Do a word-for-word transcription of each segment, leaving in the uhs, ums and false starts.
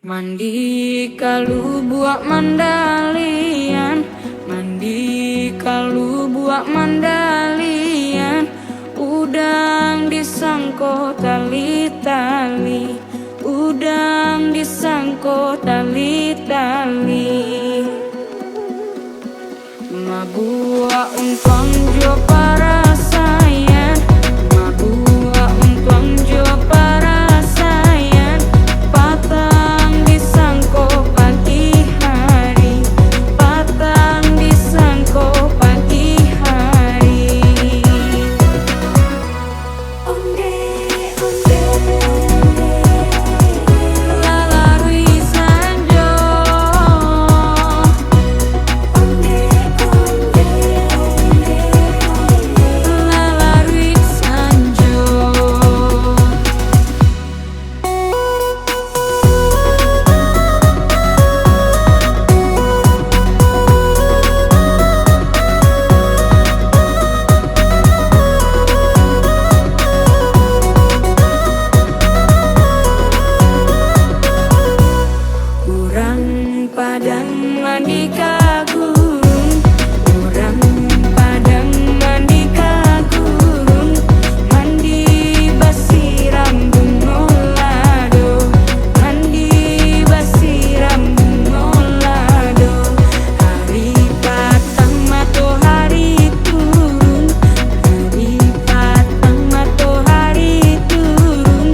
Mandi ka lubuak mandalian, mandi ka lubuak mandalian, udang disangko tali-tali, udang disangko tali-tali. Mabuak untuang jo parasaian, mabuak untuang jo parasaian, patang disangko pagi hari, patang disangko pagi hari. Ondeh, ondeh, ondeh. Lah laruik sanjo. Ondeh, ondeh, ondeh. Lah laruik sanjo. Urang Padang mandi ka gurun, urang Padang mandi ka gurun, mandi basiram bungo lado, mandi basiram bungo lado. Ari patang matohari turun, ari patang matohari turun,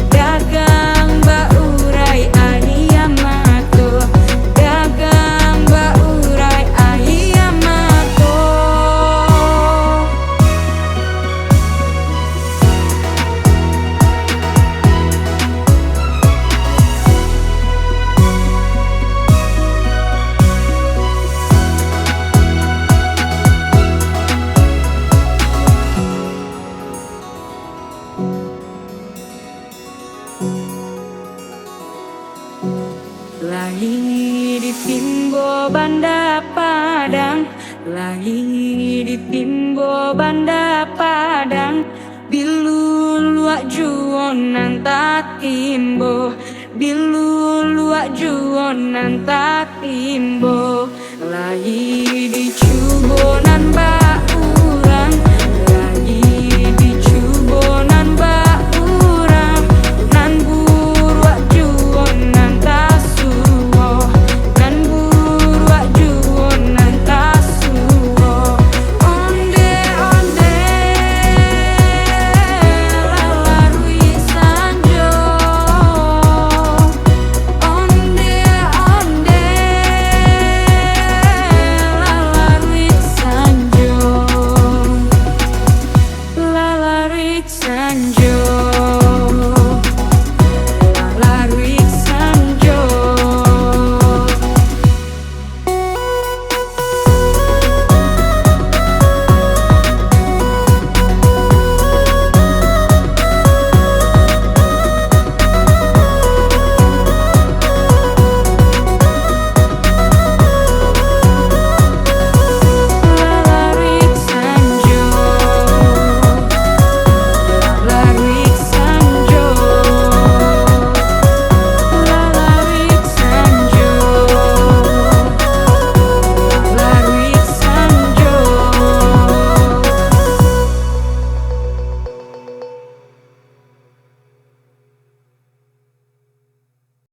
dagang baurai aia mato, dagang baurai aia mato. Lai ditimbo Banda Padang, lai ditimbo Banda Padang, biluluak juo nan tatimbo, biluluak juo nan tatimbo. Lai